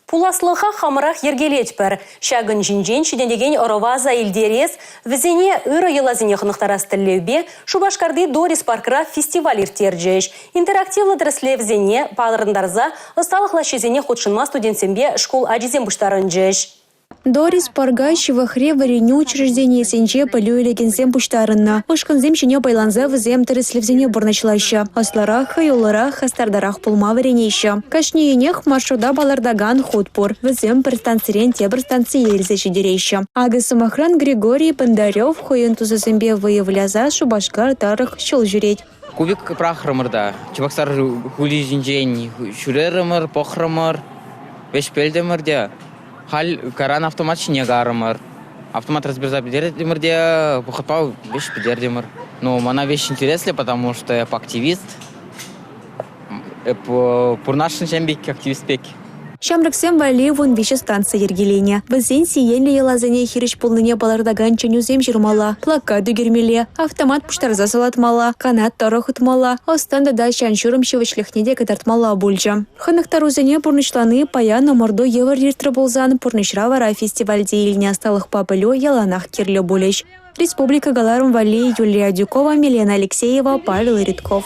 Пуласлӑха хамӑрах йӗркелетпӗр. Ҫакӑн ҫинчен ҫитӗнекен ӑрӑва аса илтерес, вӗсене ырӑ йӑласене хӑнӑхтарас тӗллевпе Шупашкарти Дорисс паркра фестиваль ирттерчӗҫ. Интерактивлӑ тӗрӗслевсене палӑртӑнтарса ӑсталӑх лаҫҫисене хутшӑнма студентсемпе шкул ачисем пуҫтарӑнчӗҫ. Дорисс парка ҫывӑхри вӗренӳ учрежденийӗсенче пӗлӳ илекенсем пуҫтарӑннӑ. Ушкӑнсем ҫине пайланса вӗсем тӗрӗслевсене пурнӑҫлаҫҫӗ. Ӑслӑрах, хӑюллӑрах, хастартарах пулма вӗренеҫҫӗ. Кашнийӗнех маршрута палӑртакан хут пур. Вӗсем пӗр станцирен тепӗр станцие илсе ҫитереҫҫӗ. Акӑ, сӑмахран, Григорий Бондарев хӑйӗн тусӗсемпе вӑйӑ выляса Шупашкар тӑрӑх ҫул ҫӳрет. Кубик пӑрахрӑмӑр та Чебоксар хули ҫинчен ҫӳрерӗмӗр, пӑхрӑмӑр, вӗҫпелтӗмӗр те. Халь кайран автомат ҫине карӑмӑр. Автомат разбирса пӗтертӗмӗр те вӑхӑтпа вӗҫ пӗтертӗмӗр. Ну, мана вещь интереслӗ, потому что эп активист. Эп пурнасшӑн ҫын пек, активист пек. Ҫамрӑксем валли 13 станци йӗркеленӗ. Вӗсен сиенлӗ йӑласене хирӗҫ пулнине палӑртакан чӗнӳсем ҫырмалла, плакат ӳкермелле, автомат пуҫтарса салатмалла, канат тӑрӑх утмалла, ӑс-тӑн тата ҫан-ҫурӑм ҫивӗчлӗхне те кӑтартмалла пулчӗ. Хӑнӑхтарусене пурнӑҫлани паян ӑмӑрту йывӑр иртрӗ пулсан, пурнӑҫра вара фестивальте илнӗ ӑсталӑхпа пӗлӳ яланах кирлӗ пулӗҫ. Республика кӑларӑм валли Юлия Адюкова, Милена Алексеева, Павел Ритков.